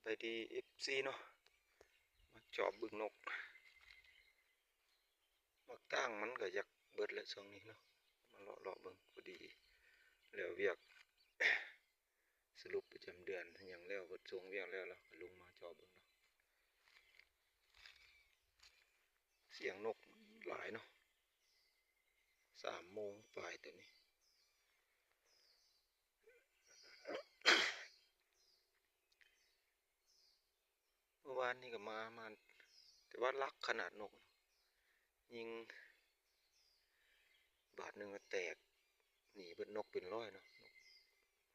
ໄປດີ ເອັຟຊີ ເນາະ ມາຈອບເບິ່ງນົກ. ໝາກຕ່າງມັນກໍຢາກເບິດແລ້ວຊ່ວງນີ້ເນາະ ມາເລາະໆເບິ່ງ ພໍດີແລ້ວວຽກ ສະຫຼຸບປະຈຳເດືອນຫຍັງແລ້ວ ເບິດຊ່ວງວຽກແລ້ວ ແລ້ວກໍລົງມາຈອບເບິ່ງເນາະ. ສຽງນົກຫຼາຍເນາະ ສາມໂມງປາຍຕອນນີ້. ເມື່ອວານນີ້ກໍມາ ມາ ແຕ່ວ່າລັກຂະໜາດນົກ ຍິງບາດໜຶ່ງກໍແຕກ ໜີເບິດ ນົກເປັນຮ້ອຍເນາະ ນົກ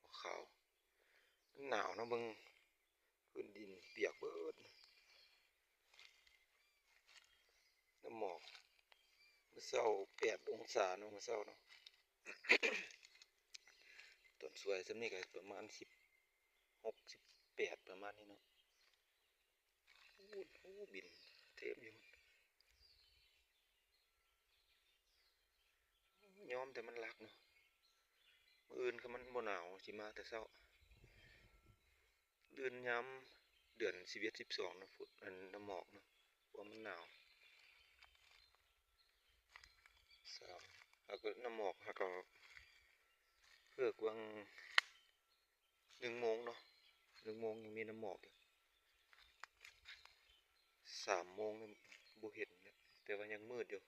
ຫົວຂາວ. ມັນໜາວເນາະ ເບິ່ງພື້ນດິນປຽກເບິດ ນ້ຳໝອກ. ມື້ເຊົ້າແປດອົງສາເນາະ ມື້ເຊົ້າເນາະ ຕອນສວຍສ່ຳນີ້ກໍປະມານສິບ ຫົກ ສິບແປດ ປະມານນີ້ເນາະ. ໂອ້ ໂອ້ ບິນເຕັມຢູ່ ຍອມແຕ່ມັນລັກເນາະ. ມື້ອື່ນຄັນມັນບໍ່ໜາວ ຊິມາແຕ່ເຊົ້າ. ອື່ນຍາມເດືອນສິບເອັດ ສິບສອງເນາະ ຝົນ ອັນ ນ້ຳໝອກເນາະ ເພາະມັນໜາວ. ສາມ ຫາກກໍນ້ຳໝອກ ຫາກກໍເພິກວັງ ໜຶ່ງໂມງເນາະ ໜຶ່ງໂມງຍັງມີນ້ຳໝອກຢູ່. ສາມໂມງນີ້ບໍ່ເຫັນແລ້ວ ແຕ່ວ່າຍັງມືດຢູ່.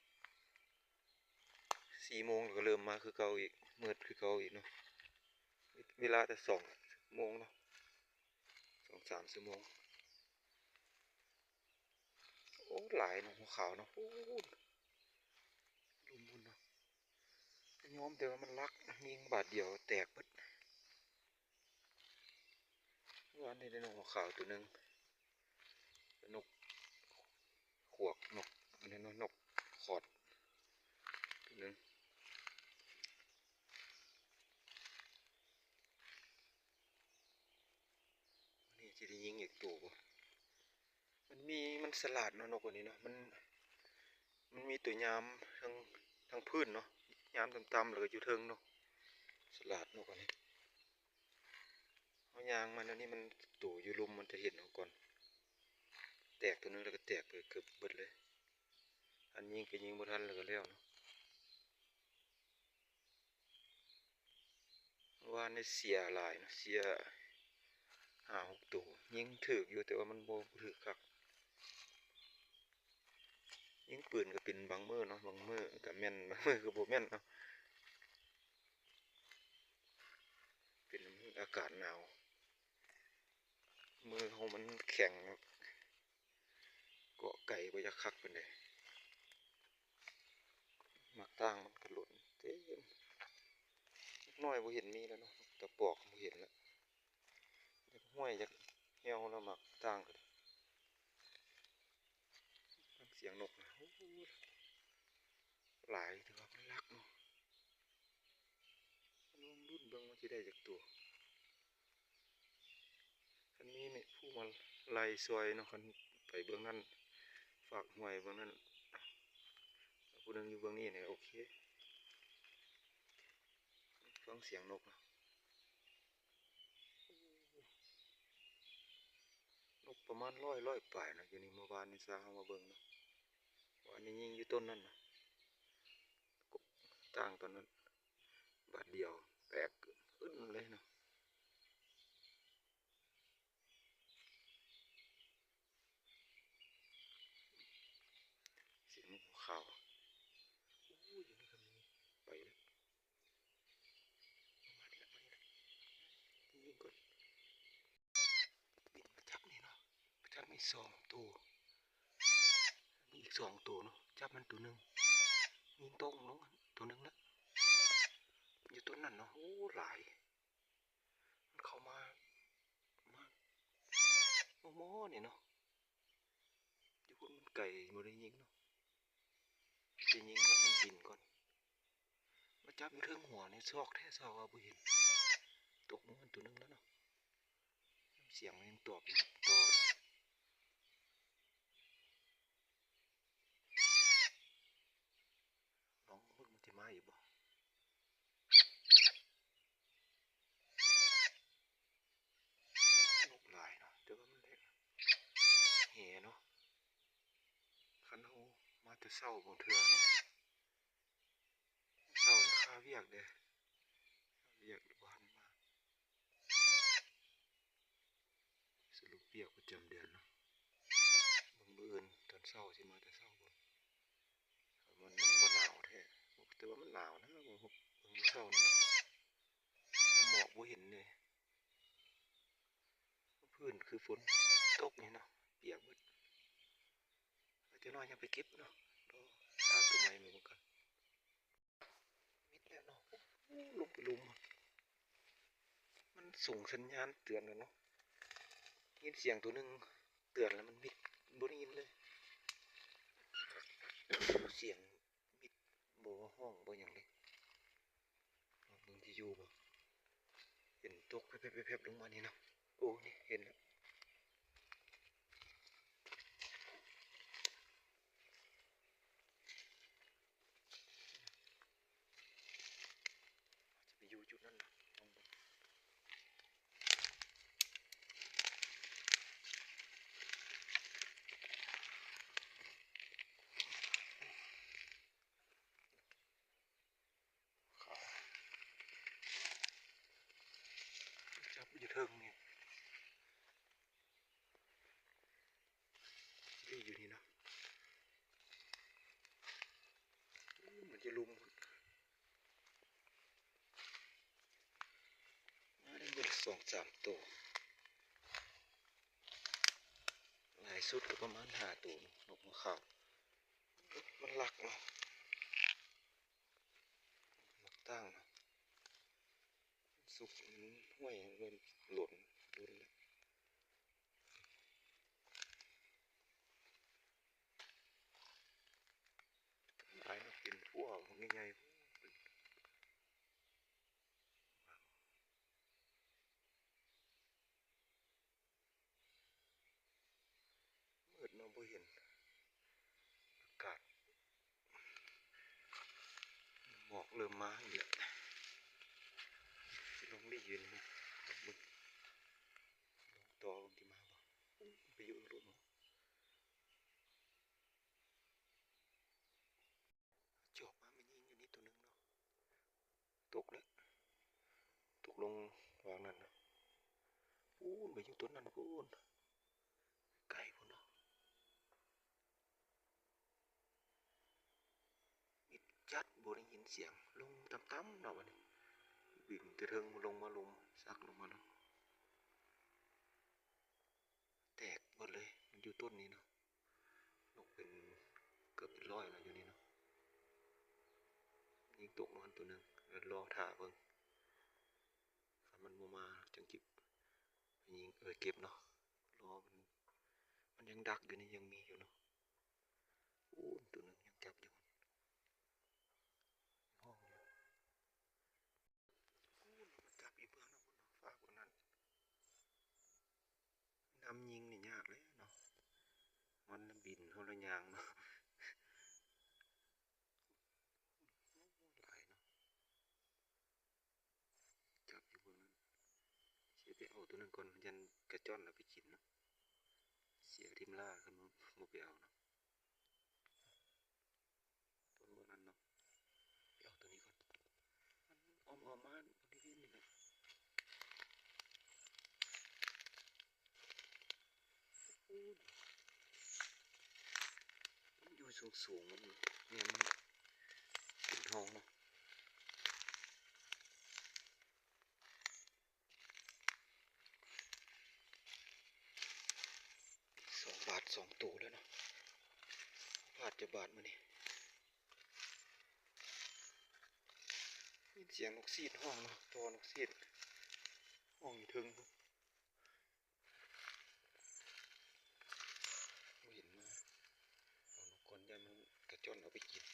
ສີ່ໂມງແລ້ວກໍເລີ່ມມາຄືເກົ່າອີກ ມືດຄືເກົ່າອີກເນາະ. ເວລາແຕ່ສອງໂມງເນາະ ສອງສາມຊົ່ວໂມງ. ໂອ້ ຫຼາຍເນາະ ຫົວຂາວເນາະ. ໂອ້ ລຸ່ມພຸ້ນເນາະ ຍອມແຕ່ວ່າມັນລັກ ຍິງບາດດຽວແຕກເບິດ. ເມື່ອວານນີ້ໄດ້ນົກຫົວຂາວຕົວໜຶ່ງ ເປັນນົກຂວາກ ນົກ ອັນນັ້ນເນາະ ນົກຂອດຕົວໜຶ່ງ. ນີ້ຊິໄດ້ຍິງອີກໂຕບໍ່? ມັນມີ ມັນສະຫຼາດເນາະ ນົກອັນນີ້ເນາະ ມັນ ມັນມີໂຕຍາມທັງ ທັງພື້ນເນາະ ຍາມຕ່ຳໆ ແລ້ວກໍຢູ່ເທິງເນາະ ສະຫຼາດນົກອັນນີ້. ເຮົາຍ່າງມາແນວນີ້ ມັນ ໂຕຢູ່ລຸ່ມມັນຈະເຫັນເຮົາກ່ອນ. ແຕກໂຕໜຶ່ງ ແລ້ວກໍແຕກໄປເກືອບເບິດເລີຍ. ອັນຍິງກໍຍິງບໍ່ທັນ ແລ້ວກໍແລ້ວເນາະ. ວານນີ້ເສຍຫຼາຍເນາະ ເສຍຫ້າຫົກໂຕ. ຍິງຖືກຢູ່ ແຕ່ວ່າມັນບໍ່ຖືກຄັກ. ຍິງປືນກໍເປັນບາງມື້ເນາະ ບາງມື້ກໍແມ່ນ ບາງມື້ກໍບໍ່ແມ່ນເນາະ. ເປັນອາກາດໜາວ ມືເຮົາມັນແຂງເນາະ. ເກາະໄກ່ບໍ່ຢາກຄັກປານໃດ. ໝາກຕ່າງມັນກະຫຼົ່ນເຕັມ. ເດັກນ້ອຍບໍ່ເຫັນມີແລ້ວເນາະ. ຕາປອກບໍ່ເຫັນແລ້ວ. ຢາກຫ້ວຍຢາກແຮ້ວແລ້ວ ໝາກຕ່າງກໍໄດ້. ຟັງສຽງນົກນະ. ໂອ້ ຫຼາຍ ຖືວ່າມັນລັກເນາະ. ລອງລຸ້ນເບິ່ງວ່າຊິໄດ້ຈັກຕົວ. ຄັນມີນີ້ຜູ້ມາໄລ່ຊ່ອຍເນາະ ຄັນໄປເບື້ອງນັ້ນ ຟາກຫ້ວຍເບື້ອງນັ້ນ ຜູ້ໜຶ່ງຢູ່ເບື້ອງນີ້ນີ້ ໂອເຄ. ຟັງສຽງນົກນະ. ນົກປະມານຮ້ອຍ ຮ້ອຍປາຍນະ ຢູ່ນີ້. ເມື່ອວານນີ້ຊາເຮົາມາເບິ່ງເນາະ ວ່າອັນນີ້ຍິງຢູ່ຕົ້ນນັ້ນນະ ຕ່າງຕອນນັ້ນ ບາດດຽວແຕກອຶ້ນເລີຍເນາະ. ສຽງນົກຫົວຂາວ. ໂອ້ຍ ຢູ່ນີ້ກໍມີ. ໄປແລ້ວ. ມານີ້ລະ ມານີ້ລະ. ຍິງກ່ອນ. ບິນມາຈັບນີ້ເນາະ. ມາຈັບນີ້ສອງໂຕ. ມີອີກສອງໂຕເນາະ. ຈັບມັນໂຕໜຶ່ງ. ຍິງຕົກລົງໂຕໜຶ່ງລະ. ຢູ່ຕົ້ນນັ້ນເນາະ. ໂອ້ ຫຼາຍ. ມັນເຂົ້າມາ ມາ ໝໍໆ ນີ້ເນາະ. ຢູ່ພຸ້ນມັນໄກ ບໍ່ໄດ້ຍິງເນາະ. ຊິຍິງແລ້ວມັນບິນກ່ອນ. ມາຈັບຢູ່ເທິງຫົວນີ້ ຊອກແທ້ຊອກວ່າບໍ່ເຫັນ. ຕົກລົງຫັ້ນໂຕໜຶ່ງແລ້ວເນາະ. ສຽງມັນຍັງຕອບຢູ່ຕໍ່ເນາະ. ລອງເບິ່ງມັນຊິມາອີກບໍ່. ນົກຫຼາຍເນາະ ແຕ່ວ່າມັນແລະ ເຊົ້າບາງເທື່ອເນາະ ເຊົ້ານີ້ຄາວຽກເດ້ ຄາວຽກບໍ່ທັນມາ. ສະຫຼຸບວຽກປະຈຳເດືອນເນາະ ເບິ່ງມື້ອື່ນຕອນເຊົ້າ ຊິມາແຕ່ເຊົ້າເບິ່ງ ມັນ ມັນບໍ່ໜາວແທ້ ແຕ່ວ່າມັນໜາວນະ ເບິ່ງ ເບິ່ງເຊົ້ານີ້ເນາະ ໝອກບໍ່ເຫັນເລີຍ ພື້ນຄືຝົນຕົກນີ້ເນາະ ປຽກເບິດ ຈັກໜ້ອຍຍັງໄປເກັບເນາະ ລໍຫາໂຕໃໝ່ມາເບິ່ງກ່ອນ. ມິດແລ້ວເນາະ ໂອ້ ລົງໄປລຸ່ມ ມັນສົ່ງສັນຍານເຕືອນແລ້ວເນາະ ຍິນສຽງໂຕໜຶ່ງເຕືອນແລ້ວ ມັນມິດ ບໍ່ໄດ້ຍິນເລີຍ ສຽງມິດ ບໍ່ຮ້ອງບໍ່ຫຍັງເລີຍ. ເບິ່ງຊິຢູ່ບໍ່ ເຫັນຕົກແພບໆໆໆ ລົງມານີ້ເນາະ ໂອ້ ນີ້ເຫັນແລ້ວ. ຈະໄປຢູ່ຈຸດນັ້ນນະ ລອງເບິ່ງ ຈັບຢູ່ເທິງນີ້ ນີ້ຢູ່ນີ້ເນາະ ມັນຈະລຸມ ມາໄດ້ມື້ລະສອງສາມໂຕ ຫຼາຍສຸດກໍປະມານຫ້າໂຕ ນົກຫົວຂາວ ມັນລັກເນາະ ມັກຕັ້ງເນາະ ສຸກ ມັນຫ້ວຍ ມັນຫຼົ່ນ ດົນແລ້ວ. ຫຼາຍເນາະ ເປັນພວກໃຫຍ່ໆ ມືດເນາະ ບໍ່ເຫັນ ອາກາດ ໝອກເລີ່ມມາອີກແລ້ວ ຊິລອງໄດ້ຢືນເບິ່ງ ລອງຕໍ່ເບິ່ງຊິມາບໍ່ ໄປຢູ່ອື່ນໂລດເນາະ. ຈອກມາ ມາຍິງຢູ່ນີ້ໂຕໜຶ່ງເນາະ ຕົກແລ້ວ ຕົກລົງວາງນັ້ນນະ ພຸ້ນ ໄປຢູ່ຕົ້ນນັ້ນພຸ້ນ ໄກພຸ້ນເນາະ ມິດຈັດ ບໍ່ໄດ້ຍິນສຽງ ລົງຕ່ຳໆເນາະ ບາດນີ້ ບິນແຕ່ເທິງລົງມາລຸ່ມ ສັກລົງມາເນາະ ແຕກເບິດເລີຍ ມັນຢູ່ຕົ້ນນີ້ເນາະ. ນົກເປັນ ເກືອບເປັນຮ້ອຍແລ້ວຢູ່ນີ້ເນາະ ຍິງຕົກມາໂຕໜຶ່ງ ແລ້ວລໍຖ້າເບິ່ງ ຄັນມັນບໍ່ມາຈັ່ງເກັບ ຍິງ ເອີ ເກັບເນາະ ລໍມັນ ມັນຍັງດັກຢູ່ນີ້ ຍັງມີຢູ່ເນາະ ໂອ້ ໂຕໜຶ່ງຍັງຈັບຢູ່ ຫ້ອງຢູ່. ພຸ້ນ ມັນຈັບອີກເບື້ອງໜຶ່ງພຸ້ນເນາະ ຝາກເບື້ອງນັ້ນ ນຳຍິງນີ້ຍາກເລີຍເນາະ ມັນລະບິນ ເຮົາລະຍ່າງເນາະ ຫຼາຍເນາະ ຈັບຢູ່ເບື້ອງນັ້ນ ຊິໄປເອົາໂຕນັ້ນກ່ອນ ຢ້ານກະຈ້ອນເອົາໄປກິນເນາະ ເສຍທີມລ່າ ຄັນບໍ່ ບໍ່ໄປເອົາເນາະ. ຕົ້ນເບື້ອງນັ້ນເນາະ ໄປເອົາໂຕນີ້ກ່ອນ ມັນອ້ອມໆມາບໍລິເວນນີ້ແຫຼະ ໂອ້ ມັນຢູ່ສູງໆ ມັນແມ່ນເປັນຫ້ອງເນາະ. ສອງບາດສອງໂຕແລ້ວເນາະ ບາດຈະບາດມື້ນີ້ ຍິນສຽງນົກສີດຮ້ອງເນາະ ຕໍ່ນົກສີດຮ້ອງຢູ່ເທິງ ບໍ່ເຫັນມາ ເອົານົກກ່ອນ ຢ້ານມັນກະຈ້ອນເອົາໄປກິນ.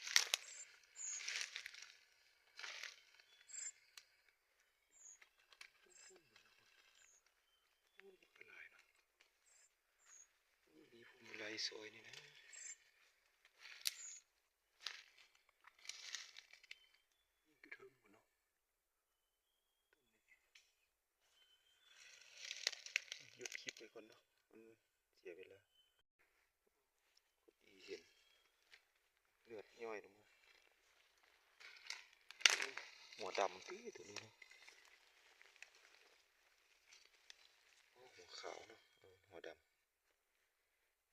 ໂອ້ ໄປຫຼາຍເນາະ ໂອ້ ມີຜູ້ມາໄລ່ຊອຍນີ້ນະ ຢູ່ເທິງພຸ້ນເນາະ ຢຸດຄລິບໄວ້ກ່ອນເນາະ ມັນເສຍເວລາ. ພໍດີເຫັນ ລືອດຍ້ອຍລົງມາ. ຫົວດຳຕິໂຕນີ້ເນາະ. ໂອ້ ຫົວຂາວເນາະ. ເອີ ຫົວດຳ.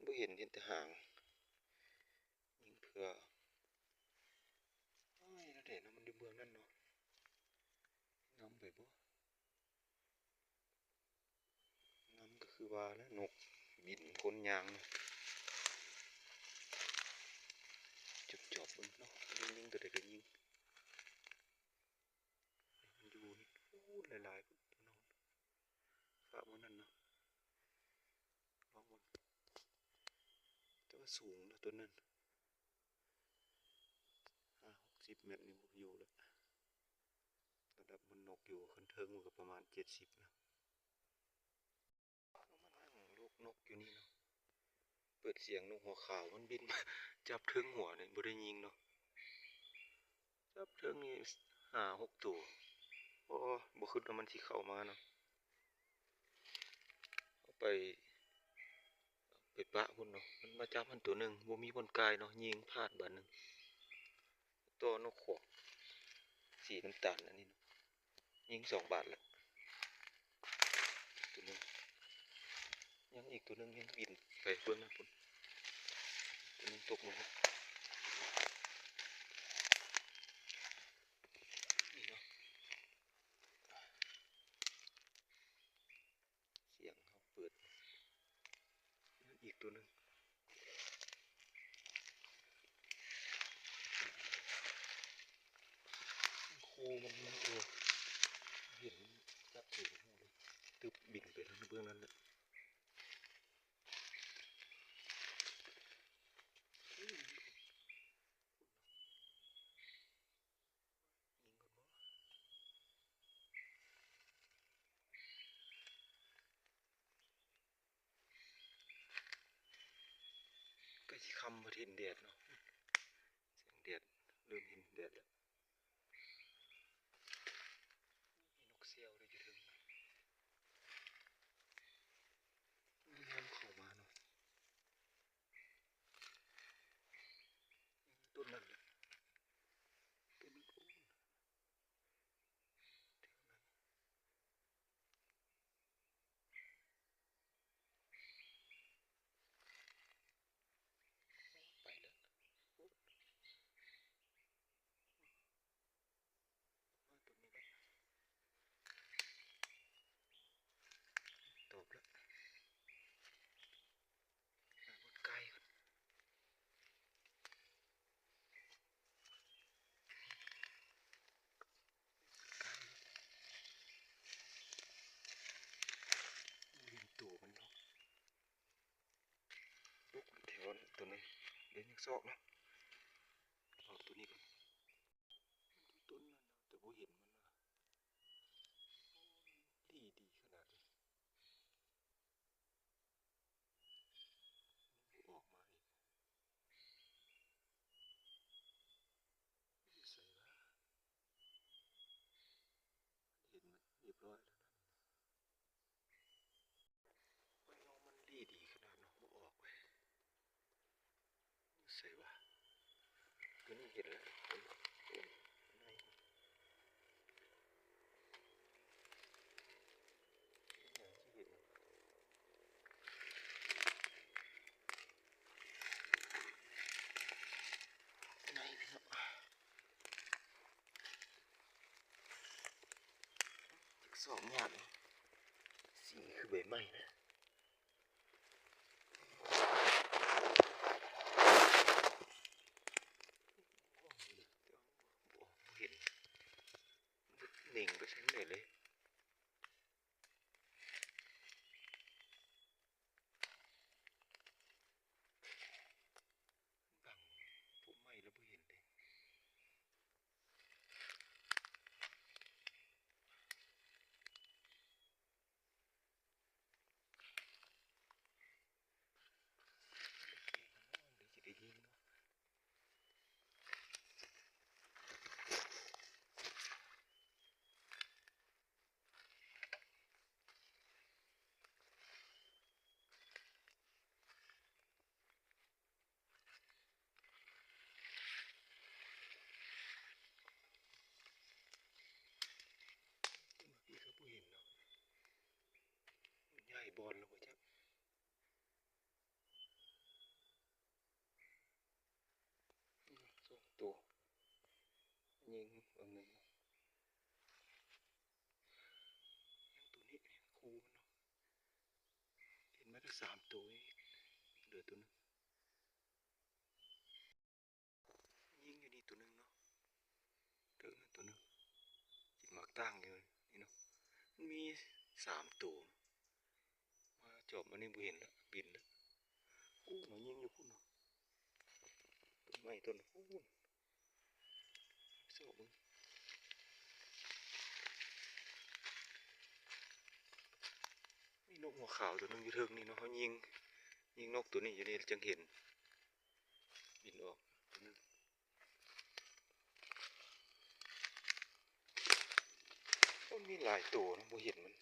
ບໍ່ເຫັນ ເຫັນແຕ່ຫາງ. ຍິງເພື່ອ ໂອ້ຍ ແລ້ວແດດເນາະ ມັນຢູ່ເບື້ອງນັ້ນເນາະ. ງຳໄປບໍ່? ງຳກໍຄືວ່າແຫຼະ ນົກບິນຄົນຍ່າງເນາະ. ຈອບໆເບິ່ງເນາະ ຍິງ ຍິງໂຕໃດກໍຍິງ. ມັນຢູ່ພຸ້ນຫຼາຍໆ ພຸ້ນເນາະ ຟາກມື້ນັ້ນເນາະ. ລອງເບິ່ງ ແຕ່ວ່າສູງເນາະ ໂຕນັ້ນ ຫ້າຫົກສິບແມັດນີ້ບໍ່ຢູ່ແລ້ວ. ລະດັບມັນນົກຢູ່ ຄັນເທິງມັນກໍປະມານເຈັດສິບເນາະ. ມານັ່ງລູກນົກຢູ່ນີ້ເນາະ. ເປີດສຽງນົກຫົວຂາວມັນບິນມາຈັບເທິງຫົວນີ້ ບໍ່ໄດ້ຍິງເນາະ. ຈັບເທິງນີ້ຫ້າຫົກໂຕ. ໂອ້ ບໍ່ຄິດວ່າມັນຊິເຂົ້າມາເນາະ. ເອົາໄປ ໄປປະພຸ້ນເນາະ. ມັນມາຈັບຫັ້ນໂຕໜຶ່ງ ບໍ່ມີບ່ອນກາຍເນາະ. ຍິງພາດບາດໜຶ່ງ. ຕໍ່ນົກຂອກສີນ້ຳຕານອັນນີ້ເນາະ. ຍິງສອງບາດແລ້ວ ໂຕໜຶ່ງ. ຍັງອີກໂຕໜຶ່ງຍັງບິນໄປເບື້ອງນັ້ນພຸ້ນ. ໂຕໜຶ່ງຕົກລົງ ນີ້ເນາະ. ສຽງເຮົາເປີດ ອີກໂຕໜຶ່ງ ຄູ່ມັນ ເອີ ເຫັນຈັກໂຕ ຕຶບ ບິນໄປທາງເບື້ອງນັ້ນແຫຼະ. ໃກ້ຊິຄ່ຳ ບໍ່ເຫັນແດດເນາະ. ແສງແດດ ເລີ່ມເຫັນແດດແລ້ວ. ມີນົກແຊວເດ້ຢູ່ເທິງ ມັນເລີ່ມເຂົ້າມາເນາະ. ຕົ້ນນັ້ນແຫຼະ ຕົ້ນນັ້ນ ໄປແລ້ວ ມາຕົວນີ້ແຫຼະ ຕອບແລ້ວ. ຫາບ່ອນກາຍກ່ອນ ກາຍ ບໍ່ເຫັນໂຕມັນເນາະ. ຕົກແຖວໂຕນີ້ ເດີນຍັງຊອກເນາະ. ເອົາໂຕນີ້ກ່ອນ ມັນຢູ່ຕົ້ນນັ້ນເນາະ ແຕ່ບໍ່ເຫັນມັນວ່າ ໂອ້ ມັນລີ້ດີຂະໜາດນີ້ ມັນບໍ່ອອກມາອີກ. ຢູ່ໃສວະ? ເຫັນມັນຮຽບຮ້ອຍແລ້ວນະ. ມັນຮ້ອງ ມັນລີ້ດີຂະໜາດເນາະ ບໍ່ອອກເວີຍ. ຢູ່ໃສວະ? ຕົວນີ້ເຫັນແລ້ວ ຕົວນີ້ ຕົວນີ້ ໃນພີ່ນ້ອງ ຈັກສອງຢ່າງ ສີຄືໃບໄມ້ນະ. ບໍ່ເຫັນ ເໜັງໄປທາງໃດເລີຍ. ບັງພົມໄມ້ແລ້ວບໍ່ເຫັນເດ້. ເ ອນແລ້ວບໍ່ຈັກ ສອງໂຕ ຍິງເບິ່ງໜຶ່ງ ໂຕນີ້ຄູ່ມັນເນາະ ເຫັນມາແຕ່ສາມໂຕ ເຫຼືອໂຕໜຶ່ງ ຍິງຢູ່ນີ້ໂຕໜຶ່ງເນາະ ເທິງນັ້ນໂຕໜຶ່ງ ກິນໝາກຕ່າງຢູ່ນີ້ເນາະ ມັນມີສາມໂຕ ມາຈອບອັນນີ້ບໍ່ເຫັນລະ ບິນລະ ໂອ້ ມາຍິງຢູ່ພຸ້ນເນາະ ຕົ້ນໄມ້ຕົ້ນພຸ້ນ ຊອກເບິ່ງ ມີນົກຫົວຂາວໂຕໜຶ່ງຢູ່ເທິງນີ້ເນາະ ເຮົາຍິງ ຍິງນົກໂຕນີ້ຢູ່ນີ້ ແລ້ວຈັ່ງເຫັນ ບິນອອກໂຕໜຶ່ງ ມັນມີຫຼາຍໂຕນະ ບໍ່ເຫັນມັນ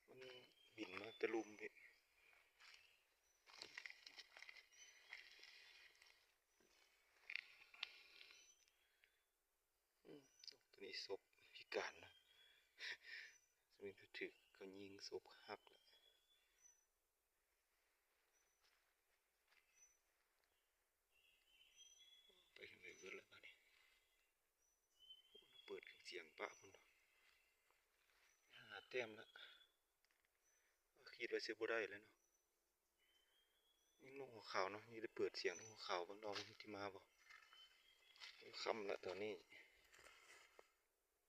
ມັນບິນມາແຕ່ລຸ່ມພີ້ ອືມ ໂຕນີ້ສົບພິການນະ ສົມມຸດຖືກເຂົາຍິງສົບຫັກລະ ໄປທາງໃດເບິດລະບາດນີ້ ເປີດເຄື່ອງສຽງປະພຸ້ນ ຫ້າແຕ້ມລະ ຄິດວ່າຊິບໍ່ໄດ້ແລ້ວເນາະ ຍິງນົກຫົວຂາວເນາະ ຍັງໄດ້ເປີດສຽງນົກຫົວຂາວເບິ່ງ ລອງເບິ່ງຊິມາບໍ່ ຄ່ຳລະຕອນນີ້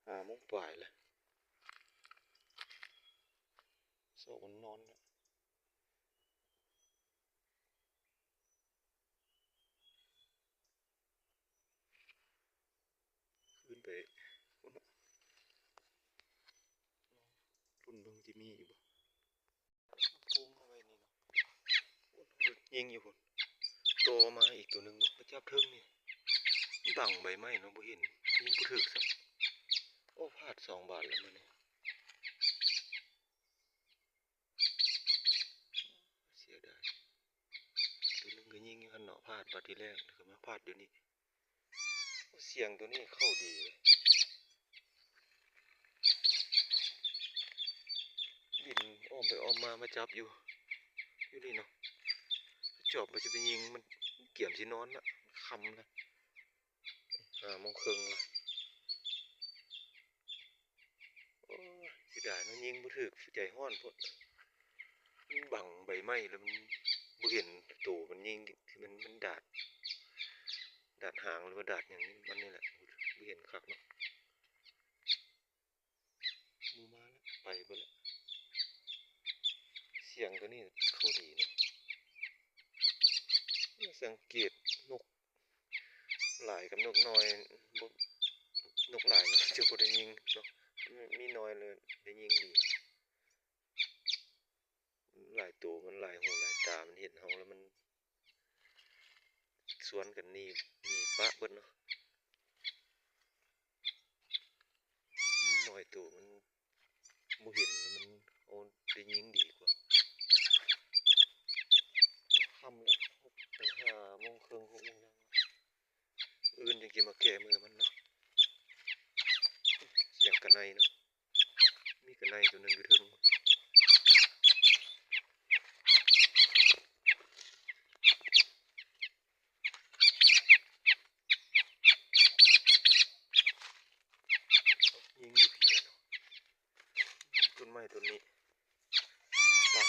ຫ້າໂມງປາຍລະ ຊອກມັນນອນລະ ຄືນໄປພຸ້ນເນາະ ລຸ້ນເບິ່ງຊິມີຢູ່ບໍ່ ພຸ້ງເຂົ້າໄປນີ້ເນາະ ຍິງຢູ່ພຸ້ນ ຕໍ່ມາອີກໂຕໜຶ່ງເນາະ ມາຈັບເທິງນີ້ ບັງໃບໄມ້ເນາະ ບໍ່ເຫັນ ຍິງບໍ່ຖືກຊ້ຳ ໂອ້ ພາດສອງບາດແລ້ວມື້ນີ້ ເສຍດາຍ ໂຕໜຶ່ງກໍຍິງຢູ່ຫັ້ນເນາະ ພາດບາດທີແລກ ກໍມາພາດຢູ່ນີ້ ໂອ້ ສຽງໂຕນີ້ເຂົ້າດີເລີຍ ບິນອ້ອມໄປອ້ອມມາ ມາຈັບຢູ່ ຢູ່ນີ້ເນາະ ຈອບວ່າຊິໄປຍິງ ມັນກຽມຊິນອນລະ ຄ່ຳລະ ຫ້າໂມງເຄິ່ງລະ ໂອ້ຍ ເສຍດາຍເນາະ ຍິງບໍ່ຖືກ ໃຈຮ້ອນໂພດ ມັນບັງໃບໄມ້ ແລ້ວມັນບໍ່ເຫັນໂຕມັນຍິງ ທີ່ມັນ ມັນດາດ ດາດຫາງ ຫຼືວ່າດາດຫຍັງມັນນີ້ແຫຼະ ບໍ່ເຫັນຄັກເນາະ ໝູ່ມາແລ້ວ ໄປເບິດແລ້ວ ສຽງໂຕນີ້ເຂົ້າດີເນາະ ສັງເກດນົກ ຫຼາຍກັບນົກນ້ອຍ ບໍ່ ນົກຫຼາຍມັນຈະບໍ່ໄດ້ຍິງເນາະ ມີນ້ອຍເລີຍໄດ້ຍິງດີ ຫຼາຍໂຕມັນຫຼາຍຫູຫຼາຍຕາ ມັນເຫັນເຮົາແລ້ວມັນຊວນກັນໜີ ໜີປະເບິດເນາະ ມີນ້ອຍໂຕມັນ ບໍ່ເຫັນມັນ ໂອ້ ໄດ້ຍິງດີກວ່າ ຄ່ຳແລ້ວ ຫົກ ຫ້າໂມງເຄິ່ງ ຫົກໂມງແລງ ມື້ອື່ນຈັ່ງຊິມາແກ້ມືມັນເນາະ ສຽງກະໄນເນາະ ມີກະໄນໂຕໜຶ່ງຢູ່ເທິງ ຍິງຢູ່ພີ້ແຫຼະເນາະ ຕົ້ນໄມ້ຕົ້ນນີ້ ບັງ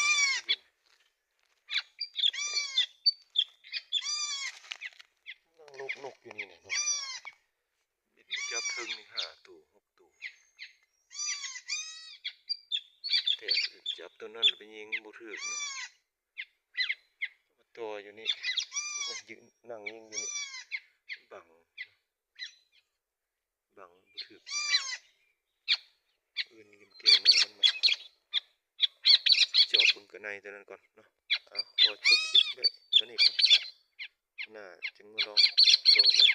ນັ່ງຫຼົກນົກຢູ່ນີ້ແຫຼະເນາະ ບິນມາຈັບເທິງນີ້ຫ້າໂຕ ຫົກໂຕ ແຕ່ຈັບໂຕນັ້ນໄປຍິງບໍ່ຖືກເນາະ ມາຕໍ່ຢູ່ນີ້ ຢືນນັ່ງຍິງຢູ່ນີ້ ບັງ ບັງບໍ່ຖືກ ອື່ນກິນແກ້ມືມັນມາ ຈອບເບິ່ງກະໄນຕົວນັ້ນກ່ອນເນາະ ເອົາ ຂໍຈົບຄລິບໄວ້ເທົ່ານີ້ກ່ອນ ໜ້າຈຶ່ງມາລອງຕໍ່ໃໝ່.